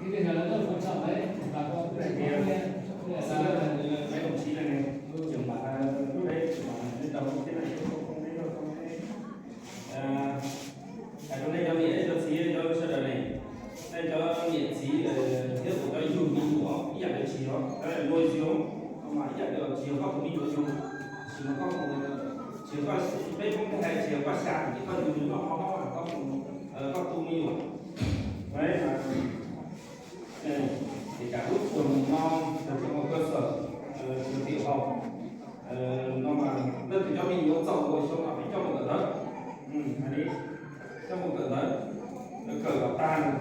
Cái việc này là rất là quan trọng đấy, bà con cũng phải có cái, cái là sao, mấy đồng chí này này, trưởng bản là lúc đấy trưởng bản là lên đầu tiên là không không biết đâu không biết. Trong đây cho nghĩa cho thí cho sơ đời này, đây cho nghĩa thí thiếp của cho dù mình của ý là cái gì đó, đó là nuôi dưỡng, không mà ý là được chiều con của mình của dù, chỉ mà con của chiều con bé cũng hay chiều con sạc chỉ con dù nó không có mà con của con tu mình của đấy mà. Kể cả lúc trường mầm non, trường trung học cơ sở, trường tiểu học, nó mà rất là cho mình có dấu, rồi sau đó phải cho một tờ giấy. Cho một tờ giấy, cởi bảo tàng,